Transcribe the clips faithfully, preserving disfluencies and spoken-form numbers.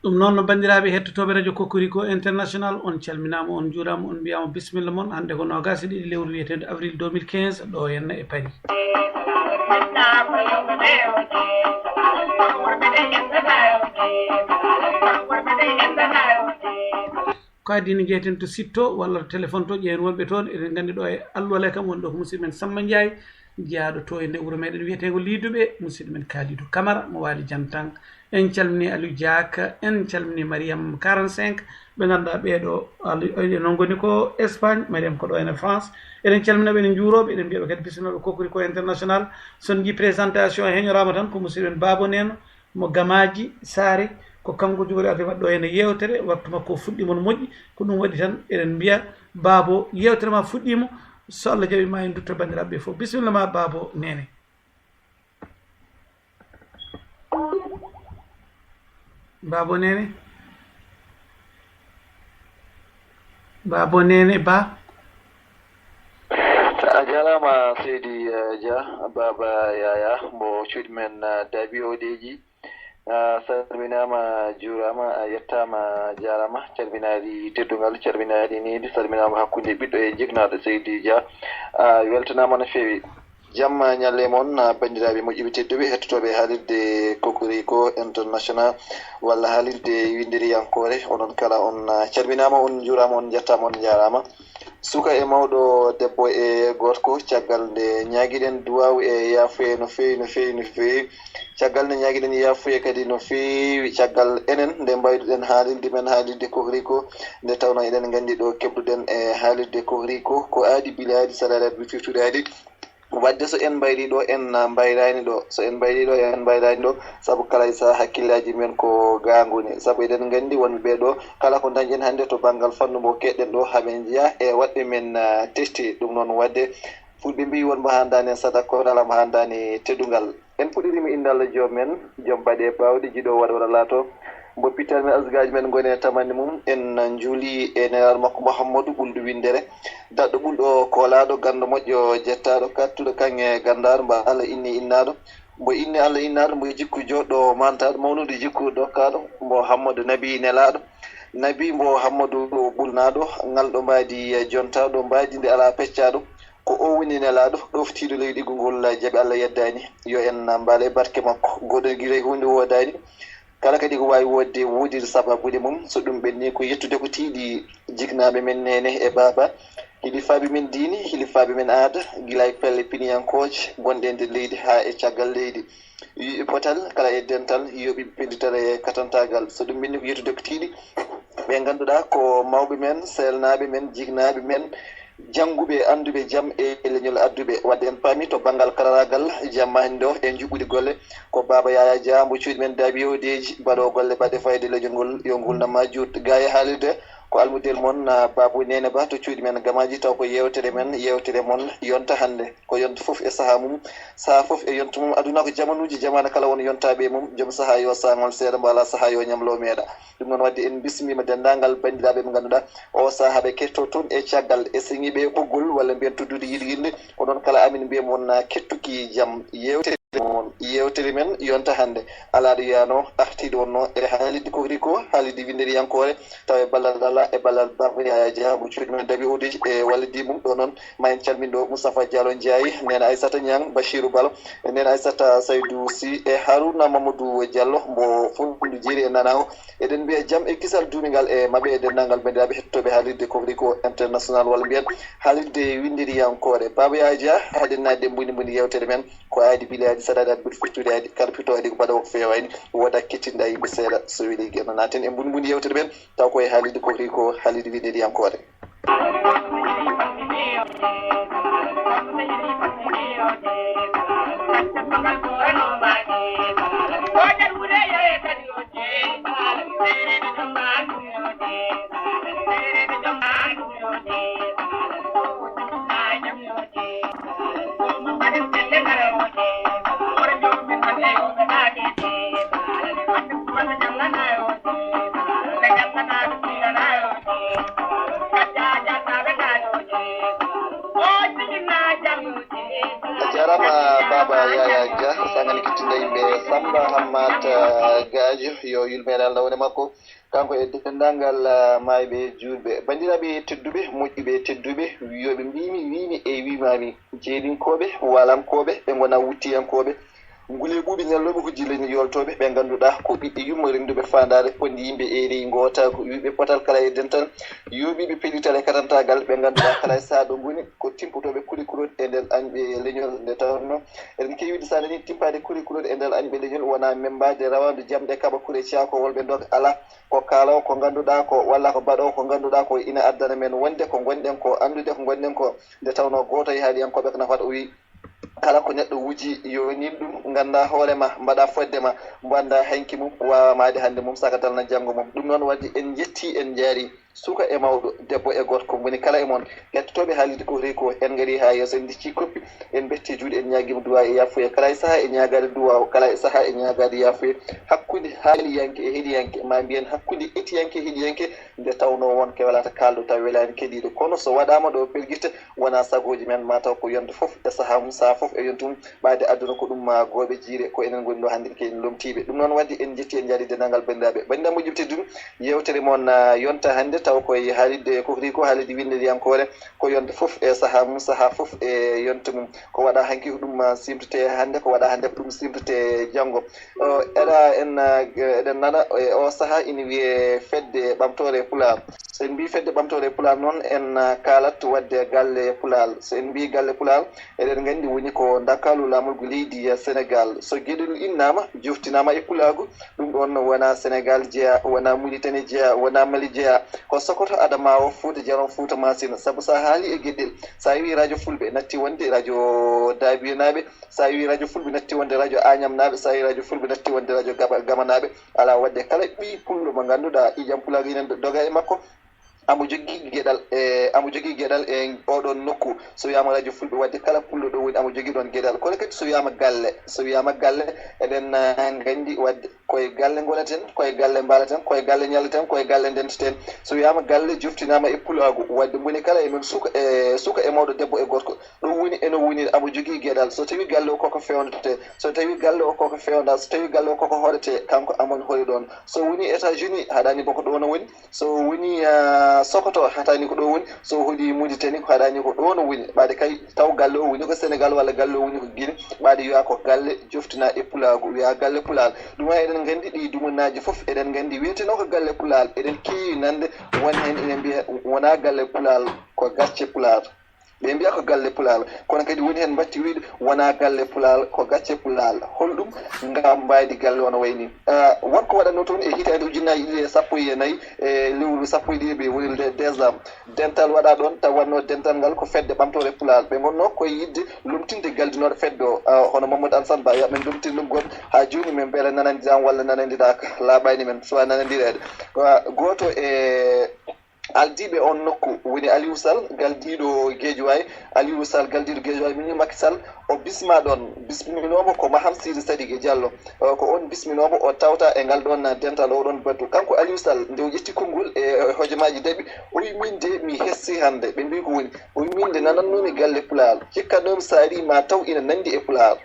Ɗum noon, no banndiraaɓe hettotooɓe Radio Kokoriko International, on calminaama, on njuuraama, on mbiyaama bisimilla mon. Hannde ko noogaas e ɗiɗi lewru wiyeteendu avril deux mille quinze, ɗo henna e Paris. Ko adii ne, njeyten to site to walla to téléphone to, ƴeewen wonɓe toon. Eɗen nganndi ɗo e Alwala kam woni ɗo ko musidɗo men Samba Ndiaye, jeyaaɗo to e nder wuro meɗen wiyeteengo Liiduɓe, musidɗo men Kalidou Camara mo Waali Jantan. En calminii Aliou Diak, en calminii Mariam quarante-cinq, ɓe ngannduɗaa ɓeeɗo, Aliou, eɗen noon ngoni ko Espagne, Mariam ko ɗo ene France. Eɗen calmina ɓe, eɗen njuuroo ɓe, eɗen mbiya ɓe kadi bisimilla ɓe Kokoriko International. So on njii présentation heñoraama tan, ko musidɗo men Baabo Neeno mo Gamaaji Saare, ko kanko jogori arde waɗde ɗo ene yeewtere. Waktu makko o fuɗɗiima no moƴƴi, ko ɗum waɗi tan eɗen mbiya, Baabo, yeewtere ma fuɗɗiima, so Allah jaɓii ma en ndutto banndiraaɓe ɓe fof. Bisimilla ma, Baabo Neene. Baabo Neene. Baabo Neene Ba. A jaaraama, seydi, eh, Dia, Baaba Yaya, mo cuuɗi men, eh, Daabi Odeeji. A salminaama, a juuraama, a yettaama, a jaaraama. Calminaali teddungal, calminaali nehdi, salminaama hakkunde ɓiɗɗo e jiknaaɗo, seydi Dia. A weltanaama no feewi. Jamma ñalle mon, a banndiraaɓe moƴƴuɓe tedduɓe, hettotooɓe haalirde Kokoriko International walla haalirde winnderiyankoore. Onon kala on, a calminaama, on njuuraama, on njettaama, on njaaraama. Suka e mawɗo, debbo e gorko, caggal nde ñaagiɗen duwaaw e yaafuye no feewi, no feewi, no feewi. Caggal nde ñaagiɗen yaafuye kadi no feewi, caggal enen nde mbayduɗen haalirde men, haalirde Kokoriko, nde tawnoo eɗen nganndi ɗo keɓluɗen e haalirde Kokoriko ko aadi bilaaɗi, saɗaaɗi, aadi ɓe firtuɗaaɗi. Waɗde so en mbayrii ɗo, en mbayraani ɗo, so en mbayrii ɗo, en mbayraani ɗo, sabu kala e sahaa hakkillaaji men ko ga ngoni. Sabu eɗen nganndi wonɓe ɓee ɗo, kala ko ndañɗen hannde to banngal fannu mo keɗɗen ɗo, haɓe njiya e waɗɓe men, ah, testi. Ɗum noon waɗde, Fulɓe mbiyi won mo haandaani e sadak, kono alaa mo haandaani e teddungal. En puɗɗiriima innde Allah joom men, joom baɗe baawɗe, jiɗo waɗa wona laato. Mbo pittal men asgaaji men ngoni e tamande mum, en njuuli e nelaaɗo makko Muhammadu ɓulɗo winndere, daɗɗo ɓulɗo koolaaɗo, ganndo moƴƴo jettaaɗo, kattuɗo kaŋŋe ganndaaɗo, mbo Allah inni innaaɗo, mbo inni Allah innaaɗo, mbo jikku jooɗɗo mantaaɗo, mawnude jikku dokkaaɗo, mbo Hammadu Nabi nelaaɗo, Nabi mbo Hammadu ɓulnaaɗo, ŋalɗo mbaadi jontaaɗo, mbaadi ndi alaa peccaaɗo, ko o woni nelaaɗo, ɗoftiiɗo leyɗiggu ngol, jaɓi Allah yeddaani, yo en mbaal e barke makko, gooto gila e huunde woodaani. Kala kadi ko waawi woodde, woodii sababuuji mum. So ɗum ɓennii, ko yettude ko tiiɗi jiknaaɓe men neene e baaba, hilifaaɓe men diine, hilifaaɓe men aada, gila e pelle piniyankooje gonɗe e nder leydi haa e caggal leydi. Wiiɓe potal kala e dental, yo ɓiɓɓe pellital e katantaagal. So ɗum ɓennii, ko yettude ko tiiɗi ɓe ngannduɗaa ko mawɓe men, seelnaaɓe men, jiknaaɓe men, jannguɓe, annduɓe jam e leñol adduɓe. Waɗde en paami to banngal karalaagal, jamma hannde o e njuɓɓudi golle, ko Baaba Yaya Dia, mbo cuuɗi men Daabi Yowdeeji, baɗoowo golle baɗɗe fayde leñol ngol, yo nguurndam maa juut. Gaa e haalirde, ko almudel mon, ah, Babu Neene Ba to cuuɗi men Gamaaji, taw ko yeewtere men, yeewtere mon, yonta hannde. Ko yonta fof e sahaa mum, sahaa fof e yonta mum. Aduna ko jamanuuji, jamaanu kala won yontaaɓe e mum. Joom sahaa yo saangol seeɗa, mbo alaa sahaa yo ñamlo meeɗa. Ɗum noon waɗde en bismiima denndaangal banndiraaɓe ɓe ngannduɗaa oo sahaa ɓe kettoo toon e caggal, e siŋiiɓe e ɓoggol, walla mbiyen tuddude yiɗgirde. Ko noon kala amin mbiyen won kettuki jam yeewtere mon, yeewtere men yonta hannde. Alaa ɗo yaanoo, artii ɗo wonnoo e haalirde Kokoriko, haalirde winnderiyankoore, tawa e ballal Allah, e ballal Baaba Yaya Dia, mo cuuɗi men Daabi Odeeji, e wallidi mum. Ɗo noon, ma en calmin ɗo Moustapha Diallo Ndiaye, Neene Aissata Niang, Bachirou Balo, e Neene Aissata Saydou Sy, e Harouna Mamadou Diallo, mbo Funndu Jeeri e Nana o. Eɗen mbiya jam e kisal duumingal e maɓɓe e denndaangal banndiraaɓe hettotooɓe haalirde Kokoriko International, walla mbiyen haalirde winnderiyankoore. Baaba Yaya Dia, haɗen naatde mboni mboni yeewtere men, ko aadi bilaaɗi, saɗaaɗi, aadi ɓuri firtude aadi, kala firtoowo aadi ko baɗoowo ko feewaani, wooda kettinɗa yimɓe seeɗa, so weli geno. Naaten e mboni mboni yeewtere men, taw ko e haalirde Kokoriko, haalirde winnderiyankoore. Ama Baba Yaya Dia, sangani kittinda yimɓe Samba Hammat Gajo, yo yulmere Allah wone makko. Kanko e denndaangal maayɓe juulɓe. Banndiraaɓe tedduɓe, moƴƴuɓe tedduɓe, wiyooɓe mbiimi, wiimi e wiimaami, jeeɗinkooɓe, waalankooɓe, ɓe ngona wuttiyankooɓe, ngule ɓuuɓi ñallooɓe hujji leñol yooltooɓe, ɓe ngannduɗaa ko ɓiɓɓe yumma rennduɓe faandaare, ponndi yimɓe eeri ngootaagu, wiiɓe potal kala e dental, yooɓiiɓe pellital e katantaagal, ɓe ngannduɗaa kala e sahaa ɗo ngoni ko timpotooɓe kuɗi kuɗon e nder añɓe leñol. Nde tawnoo eɗen keewi wiide, so a nanii timpaade kuɗi kuɗon e nder añɓe leñol, wonaa memmbaade rawaandu jamɗe kaɓa kuɗe caakoowol ɓe ndok alaa. Ko kaaloowo ko ngannduɗaa ko, walla ko baɗoowo ko ngannduɗaa ko ina addana men wonde ko ngonɗen ko, anndude ko ngonɗen ko. Nde tawnoo gooto e haaliyankooɓe ko nafata o wiyi, kala ko neɗɗo wuji yo nin ɗum, nganndaa hoore ma, mbaɗaa fodde ma, mbo anndaa hanki mum, waawa maayde hannde mum, saka dalna janngo mum. Ɗum noon waɗi en njettii, en njaarii. Suka e mawɗo, debbo e gorko, moni kala e mon, hettotooɓe haalirde ko rewi ko, en ngarii haa yeeso, en ndiccii koppi, en mbettii juuɗe, en ñaagiima duwaa e yaafuye. Kala e sahaa e ñaagaade duwaa, kala e sahaa e ñaagaade yaafuye. Hakkunde haaliyanke e heɗiyanke, maa mbiyen hakkunde etiyanke e heɗiyanke, nde tawnoo won ko welaata kaalɗo taw welaani keɗiiɗo. Kono so waɗaama ɗo pelgita, wonaa sagooji men, maa taw ko yonta fof e sahaa mum, sahaa fof e yonta mum. Ɓayde aduna ko ɗum, ah, gooɓe jiire, ko enen ngoni ɗo hannde ko en lomtiiɓe. Ɗum noon waɗde en njetti, en njaari denndaangal banndiraaɓe. Banndiraaɓe moƴƴuɓe tedduɓe, yeewtere mon, ah, yonta hannde taw koye haalirde ko foti ko haalirde winndodiyankoore, ko yonta fof e sahaa mum, sahaa fof e yonta mum. Ko waɗa hanki ko ɗum, ah, simtete hannde, ko waɗa hannde ko ɗum simtete janngo. O, eɗa en, ah, eɗen nana e o sahaa ina wiyee Fedde Ɓamtoore Pulaar. So en mbii Fedde Ɓamtoore Pulaar noon, en, ah, kaalat waɗde galle Pulaar. So en mbii galle Pulaar, eɗen nganndi woni ko ndakaalu laamorgu leydi, eh, Senegaal. So geɗel innaama, joftinaama e pulaagu, ɗum ɗoon wonaa Senegaal jeyaa, wonaa Muritani jeyaa, wonaa Mali jeyaa. Ko Sokoto, Adamawa, Fuuta Jalon, Fuuta Maasina. Sabu so a haalii e geɗel, so a wii rajo Fulɓe, natti wonde rajo Daabiyenaaɓe. So a wii rajo Fulɓe, natti wonde rajo Aañamnaaɓe. So a wii rajo Fulɓe, natti wonde rajo Gaba-, Gamanaaɓe. Alaa waɗde kala ɓii pullo mo ngannduɗaa ƴiiƴam pulaagu ina dogga e makko. Amo jogii geɗal e, amo jogii geɗal e oɗon nokku. So wiyaama rajo Fulɓe, waɗde kala pullo ɗo woni, amo jogii ɗoon geɗal. Kono kadi so wiyaama galle, so wiyaama galle, eɗen, ah, nganndi waɗde koye galle ngoneten, koye galle mbaalaten, koye galle ñalleten, koye galle ndenteten. So wiyaama galle joftinaama e pulaagu, waɗde moni kala e men suka e, suka e mawɗo, debbo e gorko, ɗo woni eno woni, amo jogii geɗal. So tawii galle o koko fewndatee, so tawii galle o koko fewndaa, so tawii galle o koko hoɗetee, kanko amon hoɗi ɗoon. So woni États-Unis, haɗaani boko ɗoon o woni. So woni, ah, Sokoto, haɗaani ko ɗo woni. So hoɗi Muritani, ko haɗaani ko ɗoon o woni. Ɓaade kay, taw galle o woni ko Senegaal walla galle o woni ko Gine. Ɓaade wiyaa ko galle joftinaa e pulaagu, wiyaa galle pulaar. Ɗum haa eɗen nganndi ɗi dumunaaji fof, eɗen nganndi wiyetenoo ko galle pulaar. Eɗen keewi nande won heen ina mbiya wonaa galle pulaar, ko gacce pulaar. Ɓe mbiya ko galle pulaar. Kono kadi woni heen mbatti wiyde wonaa galle pulaar, ko gacce pulaar. Holɗum? Ngam mbaydi galle o no wayi ni. Ah, won ko waɗatnoo toon e hitaande ujunnaaji ɗiɗi e sappo e nayi, e lewru sappo e ɗiɗi ɓe woni le décembre. Dental waɗaa ɗoon, taw waɗnoo dental ngal ko Fedde Ɓamtoore Pulaar. Ɓe ngonnoo koye yiɗde lomtinde galdinooɗo fedde o, ah, hono Mamadou Alassane Ba, yo men lomtin ɗum goɗɗo. Haa jooni min mbela nanandiran walla nanandiraaka, laaɓaani men, suwaa nanandireede. Wa-, gooto e aldiiɓe oon nokku woni Aliou Sall, galdiiɗo Guédiawaye. Aliou Sall, galdiiɗo Guédiawaye, min Macky Sall, o bismaa ɗoon, bisminoomo ko Maham Sidi Sadiki Diallo. O, ko oon bisminoomo, o tawta e ngal ɗoon dental, oɗon batu. Kanko Aliou Sall, nde o ƴetti konngol e, e hojomaaji daɓi, o wi, "Min de, mi hessi hannde." Ɓe mbii, "Ko woni?" O wi, "Min de, nanannoomi galle Pulaar, cikkannoomi so a arii ma taw ina nanndi e Pulaar."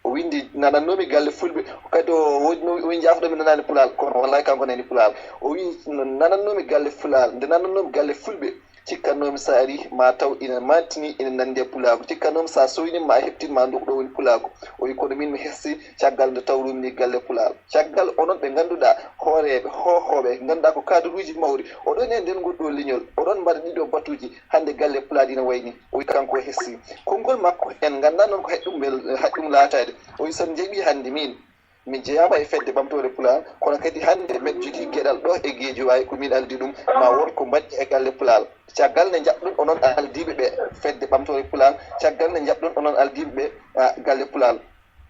O winndi, "Nanannoomi galle Fulɓe." Kadi o woodino, o wi, "Njaafo-ɗon, mi nanaani Pulaar." Kono wallahi kanko nani Pulaar. O wi, "Nanannoomi galle Pulaar, nde nanannoomi galle Fulɓe, cikkannoomi so a arii ma taw ina maantini, ina nanndi e pulaagu. Cikkannoomi so a sooynii ma a heɓtin ma anndu ko ɗo woni pulaagu." O wi, "Kono min mi hessi caggal nde tawrumi ni galle Pulaar." Caggal onon ɓe ngannduɗaa hooreeɓe, hoohooɓe, ngannduɗaa ko kaadruuji mawɗi, oɗon e nder ngol ɗo leñol, oɗon mbaɗa ɗiɗo batuuji, hannde galle Pulaar ina wayi ni. O wi kanko o hessi. Konngol makko en nganndaa noon ko haɗi ɗum wel-, haɗi ɗum laataade. O wi, "So on njaɓii hannde min, mi jeyaama e Fedde Ɓamtoore Pulaar, kono kadi hannde mbeɗa jogii geɗal ɗo e Guédiawaye, ko min aldi ɗum, ma won ko mbaɗi e galle Pulaar. Caggal nde njaɓɗon onon aldiiɓe ɓe Fedde Ɓamtoore Pulaar, caggal nde njaɓɗon onon aldiiɓe ɓe, ah, galle Pulaar."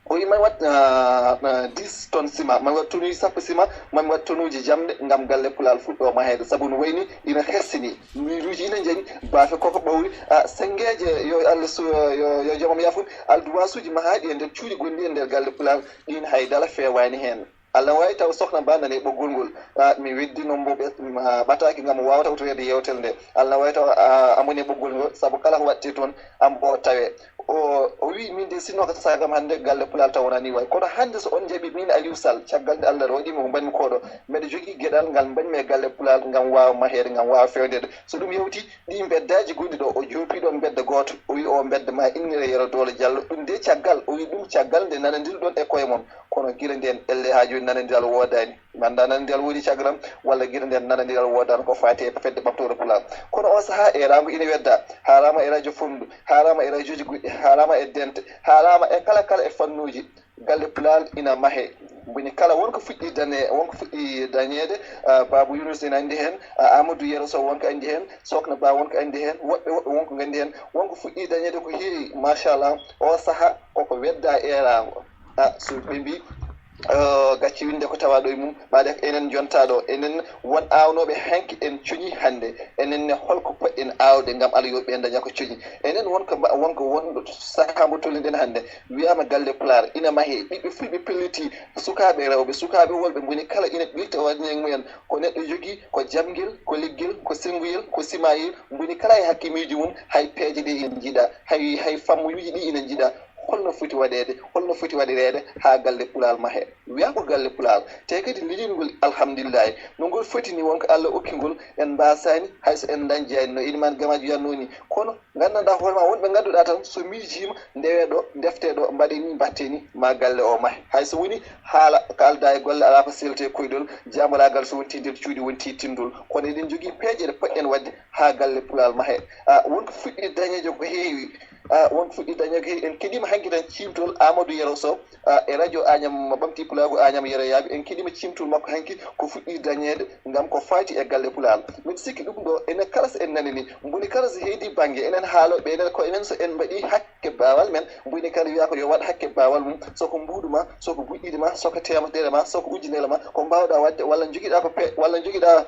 O wi, "Mami waɗ, ah, ah, dix tonnes ciment, mami waɗ tonnes sappo ciment, mami waɗ tonnes uji jamɗe ngam galle Pulaar fuɗɗo maheede, sabu no wayi ni ina hessini, miiruuji ina njani, baafe koko ɓawri, ah, senngeeje, yo Allah su-, yo, yo joomam yaafun, alduwaasuuji mahaaɗi e nder cuuɗi gonɗi e nder galle Pulaar, ɗiin hay dala feewaani heen." Allah waawi taw Sokhna Ba nani ɓoggol ngol. Ah, mi weddino mbo ɓe, ah, ɓataake ngam o waawa tawtoreede yeewtere nde. Allah waawi taw, ah, amoni ɓoggol ngol, sabu kala ko waɗte toon, ambo o tawe. O, o wiyi, "Min de, sinno ko saagam hannde, galle Pulaar taw wonaa nii wayi. Kono hannde so on njaɓii min Aliou Sall, caggal nde Allah waɗii mi ko mbaɗmi ko ɗo, mbeɗa jogii geɗal ngal mbaɗmi e galle Pulaar ngam waawa maheede, ngam waawa feewneede." So ɗum yawti, ɗii mbeddaaji gonɗi ɗo, o joopii ɗoon mbedda gooto, o wiyi, "O mbedda ma innire Yero Doolo Jallo." Ɗum de caggal, o wiyi, "Ɗum caggal nde nanondirɗon e koye mon. Kono gila ndeen, ellee haa jooni nanondiral woodaani." Mi anndaa nanondiral woodi caggal am, walla gila ndeen nanondiral woodaani ko faati e fedde ɓamtoore Pulaar. Kono oo sahaa, eeraango ina weddaa, haalaama e rajo Fonndu, haalaama e rajooji goɗɗi, haalaama e dente, haalaama e kala, kala e fannuuji. Galle Pulaar ina mahee. Mboni kala won ko fuɗɗii dane-, won ko fuɗɗii dañeede, ah, Baaba Yuunus ina anndi heen, ah, Aamadu Yero Sow won ko anndi heen, Sokhna Ba won ko anndi heen, woɓɓe, woɓɓe won ko nganndi heen. Won ko fuɗɗii dañeede ko heewi, machallah, oo sahaa koko weddaa eeraango. Ah, so ɓe mbii, eh, gacce winde ko tawaa ɗo e mum, ɓaade ko enen jontaa ɗo, enen won aawnooɓe hanki en coñii hannde, enen ne holko poɗɗen aawde ngam Alla yo ɓe daña ko coñi. Enen won ko mba-, won ko won sahaa mbo tolniɗen hannde, wiyaama galle Pulaar ina mahee, ɓiɓɓe fulɓe pellitii, sukaaɓe rewɓe, sukaaɓe worɓe, mboni kala ina ɓirta waɗani e mumen ko neɗɗo jogii, ko jamgel, ko leggel, ko sennguyel, ko simayel, mboni kala e hakke miijo mum, hay peeje ɗe ina njiɗa, hay, hay fammuyuuji ɗi ina njiɗa. Holno foti waɗeede? Holno foti waɗireede haa galle Pulaar mahee? Wiyaa ko galle Pulaar. Te kadi leñol ngol, alhamdulillahi, no ngol foti ni, wonko Allah okki ngol, en mbaasaani, hay so en ndañjaani, no Elimaan Gamaaji wiyatnoo ni. Kono nganndanɗaa hoore maa, won ɓe ngannduɗaa tan, so miijiima, ndewee ɗo, ndeftee ɗo, mbaɗee ni, mbaɗtee ni, maa galle o mahe. Hay so woni haala ko aldaa e golle, alaa ko seeltee koyɗol, jaabolaagal so wontii nder cuuɗi, wontii tinndol. Kono eɗen njogii peeje ɗe poɗɗen waɗde haa galle Pulaar mahee. Ah, won ko fuɗɗii dañeede ko heewi. Ah, won ko fuɗɗii dañeede ko heewi. En keɗiima hanki tan ciimtol Aamadu Yero Sow, ah, e rajo Añam, mo ɓamtii pulaagu Añam Yero Yaabi. En keɗiima ciimtol makko hanki ko fuɗɗii dañeede ngam ko faati e galle Pulaar. Miɗo sikki ɗum ɗo, enen kala so en nanii ni, mboni kala so heedii bannge, enen haalooɓe, enen ko enen so en mbaɗii hakke baawal men, mboni kala wiyaa ko yo waɗ hakke baawal mum, so ko mbuuɗu ma, so ko buƴƴiɗi ma, so ko teemedere ma, so ko ujunere ma, ko mbaawɗaa waɗde, walla njogiɗaa ko pe-, walla njogiɗaa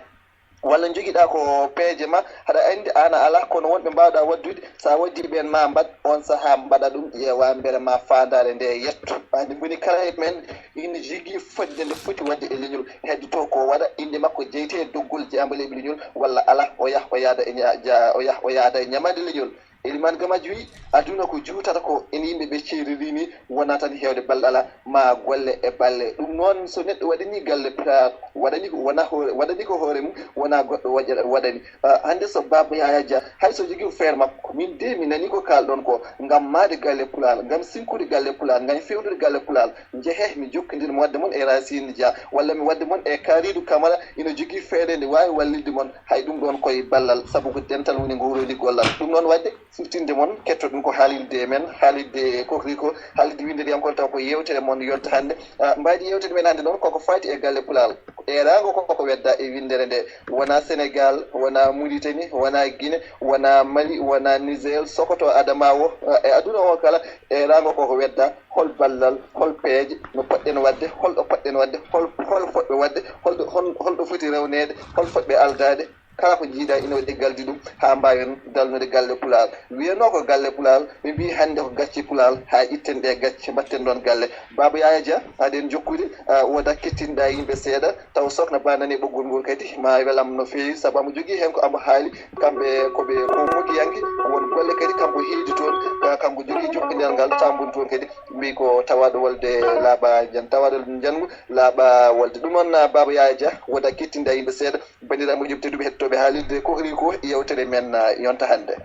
walla njogiɗaa ko peeje ma, haɗa anndi aan a alaa, kono wonɓe mbaawɗaa waɗdude, so a waɗdii ɓeen ma mbaɗ, oon sahaa mbaɗa ɗum, ƴeewaa mbele ma faandaare nde yetto. Ɓayde mboni kala e men ina jogii fodde nde foti waɗde e leñol, heddotoo ko waɗa, innde makko jeytee e doggol jaambaleeɓe leñol, walla alaa, o yah, o yaada e ña-, ja-, o yah, o yaada e ñamaande leñol. Elimaan Gamaaji wiyi, aduna ko juutata ko, ene yimɓe ɓe ceeriri ni, wonaa tan heewde balɗe alaa, maa golle e balle. Ɗum noon, so neɗɗo waɗanii galle Pulaar, waɗanii ko, wonaa hoore, waɗanii ko hoore mum, wonaa goɗɗo waɗa-, waɗani. Ah, hannde so Baaba Yaya Dia, hay so jogii feere makko, min de mi nanii ko kaalɗon ko, ngam mahde galle Pulaar, ngam sinkude galle Pulaar, ngam feewnude galle Pulaar, njehee mi jokkondir mi waɗde mon e Racine Dia, walla mi waɗde mon e Kalidou Camara, ina jogii feere nde waawi wallitde mon, hay ɗum ɗoon koye ballal, sabu ko dental woni nguurndi gollal. Ɗum noon waɗde, firtinde mon, kettoɗen ko haalirde men, haalirde Kokriko, haalirde winndere yankol taw ko yeewtere mon yonta hannde. Ah, mbaydi yeewtere men hannde noon koko faati e galle Pulaar. Eeraango ko koko wedda e winndere nde. Wonaa Senegaal, wonaa Muritani, wonaa Gine, wonaa Mali, wonaa Niger, Sokoto, Adamawa, ah, e aduna o kala, eeraango koko wedda. Hol ballal, hol peeje no poɗɗen waɗde, holɗo poɗɗen waɗde, hol, hol fotɓe waɗde, holɗo, hon-, holɗo foti rewneede, hol fotɓe aldaade? Kala ko njiiɗaa ina waɗi galdi ɗum haa mbaawen dalnude galle Pulaar. Wiyanoo ko galle Pulaar, ɓe mbii hannde ko gacce Pulaar, haa itten ɗe gacce, mbaɗten ɗoon galle. Baaba Yaya Dia, aɗen jokkude, ah, wooda kettinɗaa yimɓe seeɗa, taw Sokhna Ba nani ɓoggol ngol kadi, ma welam no feewi, sabu amo jogii heen ko amo haali, kamɓe ko ɓe ko mogiyanke, won golle kadi kanko heedi toon, ah, kanko jogii jokkondiyal ngal, tambun toon kadi, mbii ko tawaaɗo wolde laaɓa njan-, tawaaɗo njanngu laaɓa wolde. Ɗum noon, ah, Baaba Yaya Dia, wooda kettinɗaa yimɓe seeɗa. Banndiraaɓe moƴƴuɓe tedduɓe hettooɓe haalirde Kokriko, yeewtere men, ah, yonta hannde.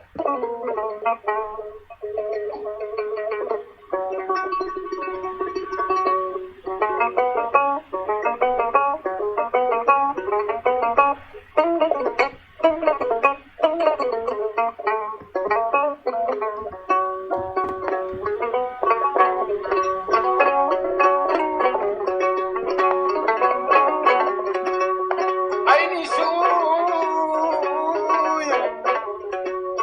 Ayni suuya,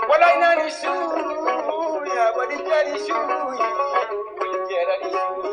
walay nani suuya, waɗi jari suuya, woni jeeraɗi suuya.